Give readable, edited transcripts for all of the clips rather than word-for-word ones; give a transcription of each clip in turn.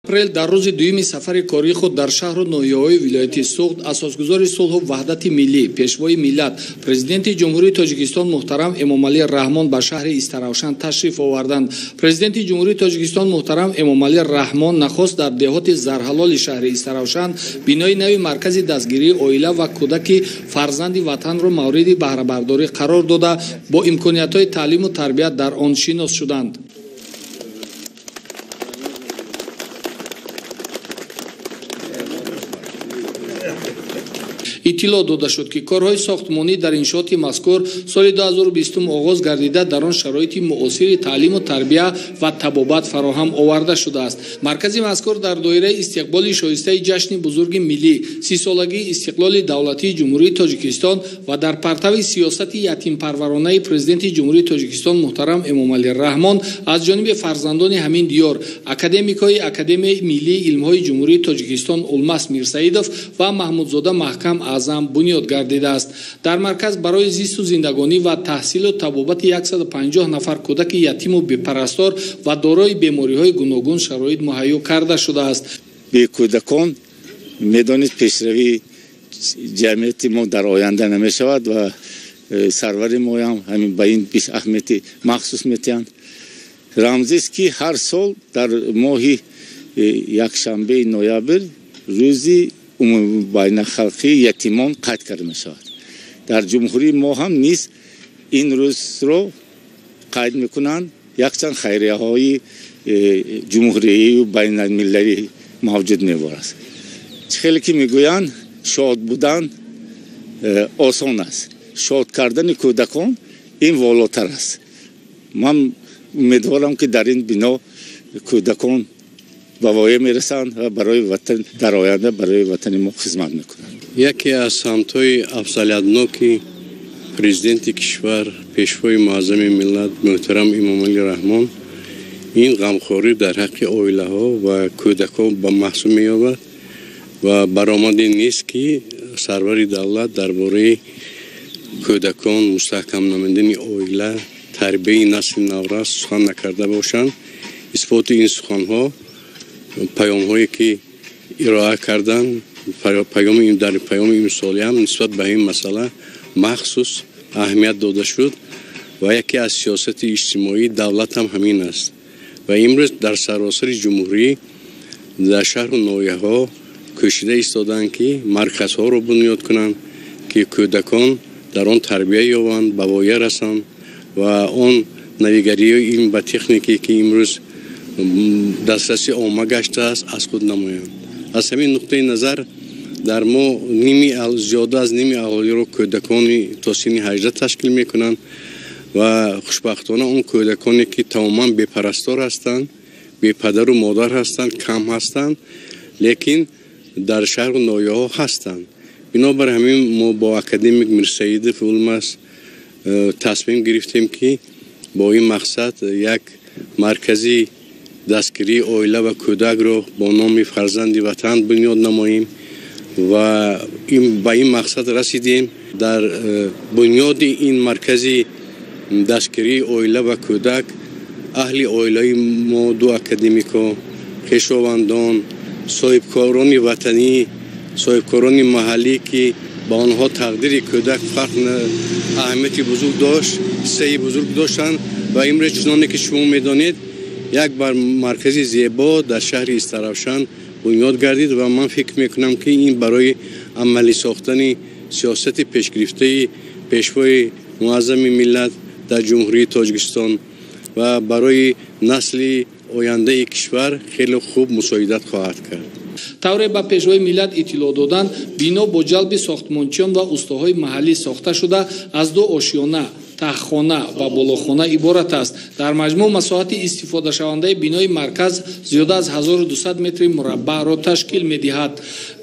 Апрел дар рӯзи дуюми сафари кории худ дар шаҳру ноҳияҳои вилояти Суғд асосгузори сулҳу ваҳдати миллӣ, пешвои миллат, Президенти Ҷумҳурии Тоҷикистон муҳтарам Эмомалӣ Раҳмон ба шаҳри Истаравшан ташриф оварданд. Президенти Ҷумҳурии Тоҷикистон муҳтарам Эмомалӣ Раҳмон нахост дар деҳоти Зарҳалоли шаҳри Истаравшан бинои нави маркази дастгирии оила ва кӯдаки фарзанди ватанро мавриди баҳрабардорӣ қарор дода, бо имкониятҳои таълиму тарбият дар он шинос шуданд. Иттилоъ дода шуд, ки корҳои сохтмонӣ дар иншооти мазкур соли 2020 оғоз гардида, дар он шароити муосири таълиму тарбия ва табобат фароҳам оварда шудааст. Маркази мазкур дар доираи истиқболи шоистаи ҷашни бузурги миллӣ, 30-солагии истиқлоли давлатии Ҷумҳурии Тоҷикистон ва дар партави сиёсати ятимпарваронаи Президенти Ҷумҳурии Тоҷикистон муҳтарам Эмомалӣ Раҳмон аз ҷониби фарзандони ҳамин диёр, академикҳои Академияи миллии илмҳои Ҷумҳурии Тоҷикистон Улмас Мирсаидов ва Маҳмудзода Маҳкам Аъзам бунёд гардидааст. Дар марказ барои зисту зиндагонӣ ва таҳсилу табобати 150 нафар кӯдаки ятиму бепарастор ва дорои бемориҳои гуногун шароит муҳайё карда шудааст. Бекӯдакон медонед, пешравии ҷамъияти мо дар оянда намешавад ва сарвари моям ҳамин ба ин аҳамияти махсус метиҳанд. Рамзист, ки ҳар сол дар моҳи якшанбеи ноябр рӯзи байналхалқии ятимон қайд карда мешавад. Дар ҷумҳурии мо ҳам низ ин рӯзро қайд мекунанд. Якчанд хайрияҳои ҷумҳуриявию байналмилалӣ мавҷуд меборад. Чӣ хеле ки мегӯянд, шод будан осон аст, шод кардани кӯдакон ин волотар аст. Ман умедворам, ки дар ин бино кӯдакон ба воя мерасанд ва барои ватан дар оянда барои ватани мо хизмат мекунанд. Яке аз самтҳои афзалиятноки президенти кишвар, пешвои муаззами миллат муҳтарам Эмомалӣ Раҳмон ин ғамхорӣ дар ҳаққи оилаҳо ва кӯдакон ба маҳсул меёбад ва баромаде нест, ки сарвари давлат дар бораи кӯдакон, мустаҳкам намудани оила, тарбияи насли наврас сухан накарда бошанд. Исботи ин суханҳо паёмҳое ки ироа карданд, дар паёми имсолиам нисбат ба ин масъала махсус аҳамият дода шуд ва яке аз сиёсати иҷтимоии давлат ҳам ҳамин аст. Ва имрӯз дар саросари ҷумҳурӣ дар шаҳру ноҳияҳо кӯшида истодаанд, ки марказҳоро бунёд кунанд, ки кӯдакон дар он тарбия ёбанд, ба воя расанд ва он навигариҳои илм ва техникӣ, ки имрӯз дастраси омма гаштааст, аз худ намоянд. Аз ҳамин нуқтаи назар дар мо зиёда аз ними аҳолиро кӯдакони то синни 18 ташкил мекунанд ва хушбахтона он кӯдаконе, ки тамоман бепарастор ҳастанд, бепадару модар ҳастанд, кам ҳастанд, лекин дар шаҳру ноҳияҳо ҳастанд. Бинобар ҳамин мо бо академик Мирсаидов Улмас тасмим гирифтем, ки бо ин мақсад як маркази дастгирии оила ва кӯдакро бо номи фарзанди ватан бунёд намоем ва ба ин мақсад расидем. Дар бунёди ин маркази дастгирии оила ва кӯдак аҳли оилаи мо, ду академико, хешовандон, соҳибкорони ватанӣ, соҳибкорони маҳаллӣ, ки ба онҳо тақдири кӯдак фарқ аҳамияти бузург дошт, ҳиссаи бузург доштанд ва имрӯз чуноне ки шумо медонед, як бар маркази зебо дар шаҳри Истаравшан бунёд гардид ва ман фикр мекунам, ки ин барои амалӣ сохтани сиёсати пешгирифтаи пешвои муаззами миллат дар Ҷумҳурии Тоҷикистон ва барои насли ояндаи кишвар хеле хуб мусоидат хоҳад кард. Тавре ба пешвои миллат иттилоъ доданд, бино бо ҷалби сохтмончиён ва устоҳои маҳаллӣ сохта шуда, аз ду ошёна, таҳхона ва болохона иборат аст. Дар маҷмӯъ масоҳати истифодашавандаи бинои марказ зиёда аз 1200 метри мураббаъро ташкил медиҳад.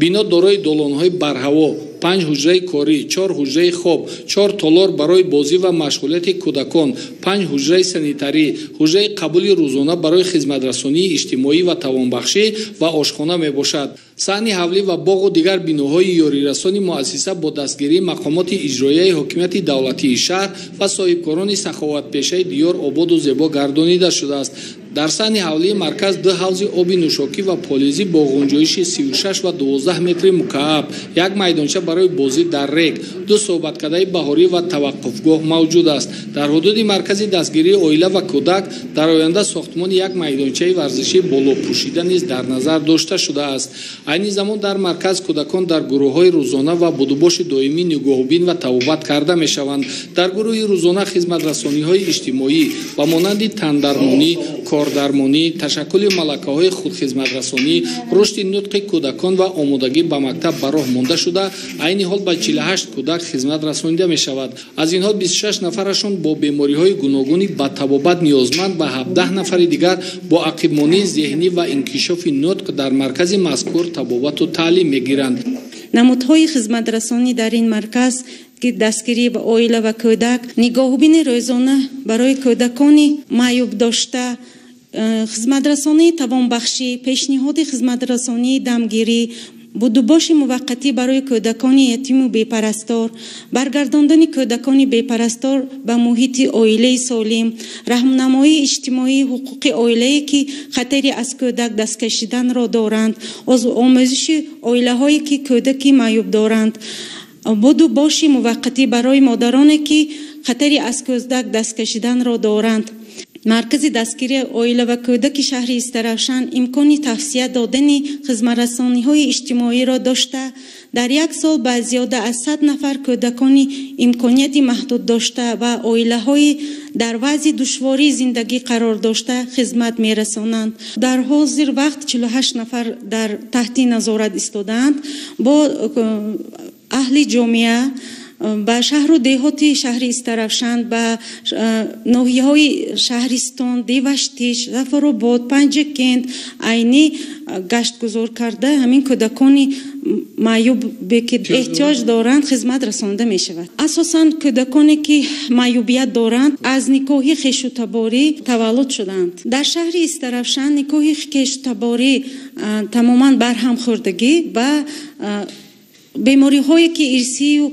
Бино дорои долонҳои барҳаво, 5 ҳуҷраи корӣ, 4 ҳуҷраи хоб, 4 толор барои бозӣ ва машғулияти кӯдакон, 5 ҳуҷраи санитарӣ, ҳуҷраи қабули рӯзона барои хизматрасонии иҷтимоӣ ва тавонбахшӣ ва ошхона мебошад. Саҳни ҳавлӣ ва боғу дигар биноҳои ёрирасони муассиса бо дастгирии мақомоти иҷроияи ҳокимияти давлатии шаҳр ва соҳибкорони саховатпешаи диёр ободу зебо гардонида шудааст. Дар саҳни ҳавлии марказ ду ҳавзи оби нӯшокӣ ва полизӣ бо ғунҷоиши 36 ва 12 метри мукааб, як майдонча барои бозӣ дар рег, ду суҳбаткадаи баҳорӣ ва таваққуфгоҳ мавҷуд аст. Дар ҳудуди маркази дастгирии оила ва кӯдак дар оянда сохтмони як майдончаи варзишӣ болопӯшида низ дар назар дошта шудааст. Айни замон дар марказ кӯдакон дар гурӯҳҳои рӯзона ва будубоши доимӣ нигоҳубин ва табобат карда мешаванд. Дар гурӯҳи рӯзона хизматрасониҳои иҷтимоӣ ба монанди тандармонӣ, кордармонӣ, ташаккули малакаҳои худхизматрасонӣ, рушди нутқи кӯдакон ва омодагӣ ба мактаб ба роҳ монда шуда, айни ҳол ба 48 кӯдак хизмат расонида мешавад. Аз инҳо 26 нафарашон бо бемориҳои гуногуни ба табобат ниёзманд ва 17 нафари дигар бо ақибмонии зеҳнӣ ва инкишофи нутқ дар маркази мазкур табобату таълим мегиранд. Намудҳои хизматрасонӣ дар ин марказ дастгирӣ ба оила ва кӯдак, нигоҳубини рӯзона барои кӯдакони маъюб дошта, хизматрасонии тавонбахшӣ, пешниҳоди хизматрасонии дамгирӣ, будубоши муваққатӣ барои кӯдакони ятиму бепарастор, баргардондани кӯдакони бепарастор ба муҳити оилаи солим, раҳмнамоии иҷтимоии ҳуқуқи оилае ки хатари аз кӯдак дасткашиданро доранд, омӯзиши оилаҳое ки кӯдаки маъюб доранд, будубоши муваққатӣ барои модароне ки хатари аз кӯдак дасткашиданро доранд. Маркази дастгирии оила ва кӯдаки шаҳри Истаравшан имкони тавсия додани хизматрасониҳои иҷтимоиро дошта, дар як сол ба зиёда аз 100 нафар кӯдакони имконияти маҳдуд дошта ва оилаҳои дар вазъи душвории зиндагӣ қарор дошта хизмат мерасонанд. Дар ҳозир вақт 48 нафар дар таҳти назорат истодаанд. Бо аҳли ҷомеа ба шаҳру деҳоти шаҳри Истаравшан, ба ноҳияҳои шаҳристон, Деваштич, Зафаробод, Панҷакент, Айнӣ гаштгузор карда ҳамин кӯдакони маъюбе ки эҳтиёҷ доранд хизмат расонда мешавад. Асосан кӯдаконе ки маъюбият доранд аз никоҳи хешутаборӣ таваллуд шуданд. Дар шаҳри Истаравшан никоҳи хешутаборӣ тамоман барҳам хӯрдагӣ ва бемориҳое ки ирсию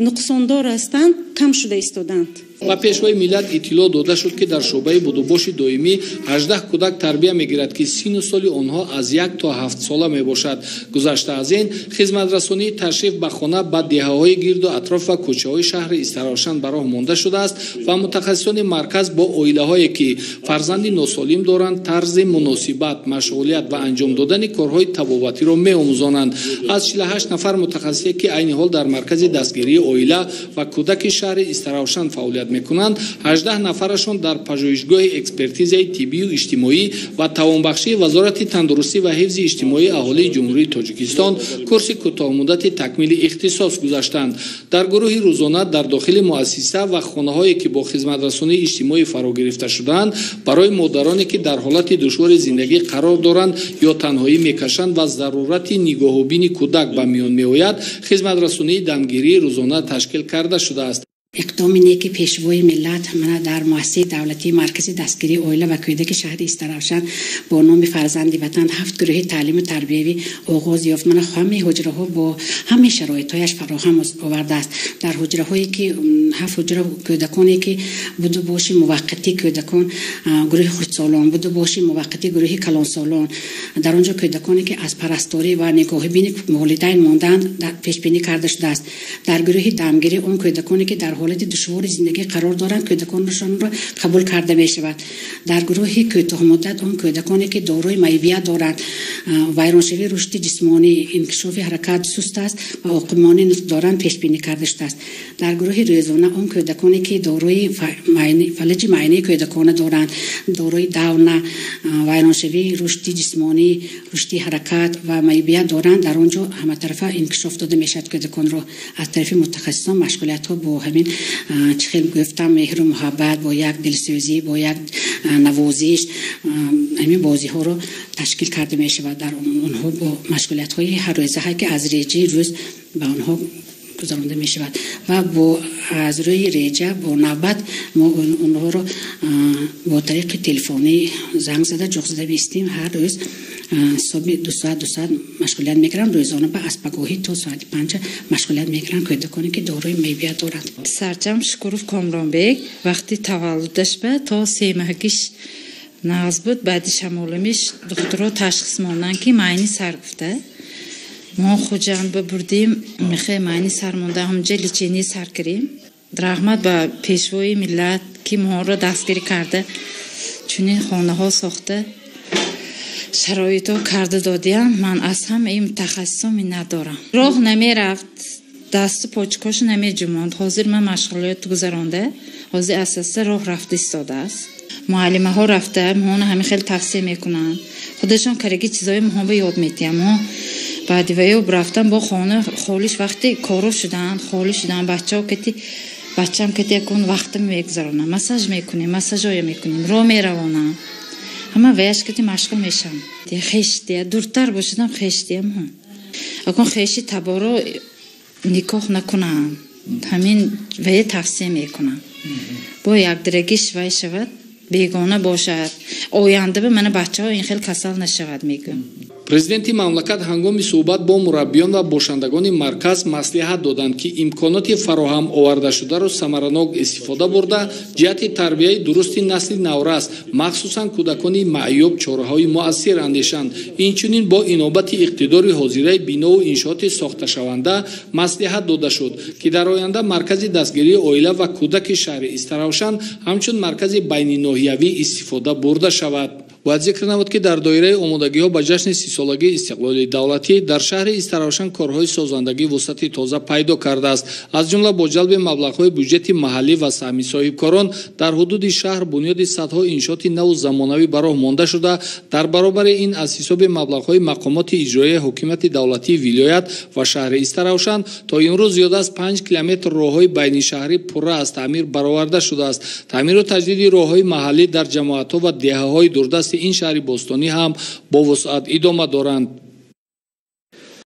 нуқсондор ҳастанд кам шуда истоданд. Ба пешвои миллат иттилоъ дода шуд, ки дар шӯъбаи будубоши доимӣ 18 кӯдак тарбия мегирад, ки синну соли онҳо аз 1 то 7 сола мебошад. Гузашта аз ин, хизматрасонии ташриф ба хона ба деҳаҳои гирду атроф ва кӯчаҳои шаҳри Истаравшан ба роҳ монда шудааст ва мутахассисони марказ бо оилаҳое ки фарзанди носолим доранд тарзи муносибат, машғулият ва анҷом додани корҳои табобатиро меомӯзонанд. Аз 48 нафар мутахассисе ки айни ҳол дар маркази дастгирии оила ва кӯдаки шаҳри Истаравшан фаъолият мекунанд, 18 нафарашон дар пажӯҳишгоҳи экспертизаи тиббию иҷтимоӣ ва тавонбахшии Вазорати тандурустӣ ва ҳифзи иҷтимоии аҳолии Ҷумҳурии Тоҷикистон курси кӯтоҳмуддати такмили ихтисос гузаштанд. Дар гурӯҳи рӯзона дар дохили муассиса ва хонаҳое ки бо хизматрасонии иҷтимоӣ фаро гирифта шудаанд, барои модароне ки дар ҳолати душвори зиндагӣ қарор доранд ё танҳоӣ мекашанд ва зарурати нигоҳубини кӯдак ба миён меояд, хизматрасонии дамгирии рӯзона ташкил карда шудааст. Иқдоми неки пешвои миллат мана дар муассисаи давлатии маркази дастгирии оила ва кӯдаки шаҳри Истаравшан бо номи фарзанди ватан 7 гурӯҳи таълиму тарбиявӣ оғоз ёфт. Мана ҳамаи ҳуҷраҳо бо ҳамаи шароитҳояш фароҳам овардааст. Дар ҳуҷраҳое ки 7 ҳуҷра кӯдаконе ки будубоши муваққатии кӯдакон гурӯҳи хурдсолон, будубоши муваққатии гурӯҳи калонсолон, дар он ҷо кӯдаконе ки аз парасторӣ ва нигоҳубини волидайн мондаанд пешбинӣ карда шудааст. Дар гурӯҳи дамгирӣ он кӯдаконе ки дар ҳолати душвори зиндагӣ қарор доранд, кӯдаконашонро қабул карда мешавад. Дар гурӯҳи кӯтоҳмуддат он кӯдаконе ки дорои маъюбият доранд, вайроншавии рушди ҷисмонӣ, инкишофи ҳаракат суст аст ва оқимонӣ нутқ доранд пешбинӣ карда шудааст. Дар гурӯҳи рӯзона он кӯдаконе ки дорои фалаҷи маънии кӯдакона доранд, дорои давна, вайроншавии рушди ҷисмонӣ, рушди ҳаракат ва маъюбият доранд, дар он ҷо ҳаматарафа инкишоф дода мешавад кӯдаконро. Аз тарафи мутахассисон машғулиятҳо бо ҳамин чӣ хел гуфтам, меҳру муҳаббат, бо як дилсӯзӣ, бо як навозиш ҳамин бозиҳоро ташкил карда мешавад. Дар онҳо бо машғулиятҳои ҳаррӯзаҳое ки аз реҷаи рӯз ба онҳо гузаронда мешавад ва бо аз рӯи реҷа бо навбат мо онҳоро бо тариқи телефонӣ занг зада ҷоғ зада меистем. Ҳар рӯз соби 2 соат 2 соат машғулият мекунанд. Рӯзона ба аз пагоҳӣ то соати 5 машғулият мекунанд кӯдаконе ки дорои маъюбият доранд. Сарҷам Шукуров Комронбек вақти таваллудаш ба то 3 моҳагиш Нағз буд. Баъди шамолимиш духтуро ташхис монданд, ки майни сар гуфта. Мо Хуҷанд бурдим, мехе майни сар монда, ҳамҷа лечение сар кардем. Раҳмат ба пешвои миллат, ки моро дастгирӣ карда, чунин хонаҳо сохта, шароитҳо карда додиям. Ман аз ҳамаи мутахассисон миннатдорам. Роҳ намерафт, дасту почкошо намеҷумонд. Ҳозир ман машғулият гузаронда, ҳозир асоса роҳ рафта истодааст. Муаллимаҳо рафта моҳона ҳамин хел тавсия мекунанд, худашон караги чизои моҳон ба ёд метиҳанд. Мо баъди ваё рафтан бо хона холиш, вақте коро шуданд, холӣ шуданд, бачаҳо кати, бачаам кати якун вақтам мегузаронам, массаж мекунем, массажоя мекунем, роҳ меравонам, ҳама ваяш кати машғул мешавам. Хештия дуртар бошадам, хештиям. Акун хеши таборо никоҳ накунам, ҳамин вае тавсия мекунам. Бо якдирагиш вай шавад, бегона бошад, оянда ба мана бачаҳо ин хел касал нашавад, мегӯям. Президенти мамлакат ҳангоми суҳбат бо мураббиён ва бошандагони марказ маслиҳат доданд, ки имконоти фароҳам овардашударо самаранок истифода бурда, ҷиҳати тарбияи дурусти насли наврас, махсусан кӯдакони маъюб, чораҳои муассир андешанд. Инчунин бо инобати иқтидори ҳозираи бинову иншооти сохташаванда маслиҳат дода шуд, ки дар оянда маркази дастгирии оила ва кӯдаки шаҳри Истаравшан ҳамчун маркази байниноҳиявӣ истифода бурда шавад. Бояд зикр намуд, ки дар доираи омодагиҳо ба ҷашни 30-солагии истиқлоли давлатӣ дар шаҳри Истаравшан корҳои созандагӣ вусъати тоза пайдо кардааст. Аз ҷумла бо ҷалби маблағҳои буҷети маҳаллӣ ва саҳми соҳибкорон дар ҳудуди шаҳр бунёди садҳо иншооти наву замонавӣ ба роҳ монда шуда, дар баробари ин аз ҳисоби маблағҳои мақомоти иҷроияи ҳокимияти давлатии вилоят ва шаҳри Истаравшан то имрӯз зиёда аз 5 километр роҳҳои байнишаҳрӣ пурра аз таъмир бароварда шудааст. Таъмиру таҷдиди роҳҳои маҳаллӣ дар ҷамоатҳо ва деҳаҳои дурдасти ин шаҳри бостонӣ ҳам бо вусъат идома доранд.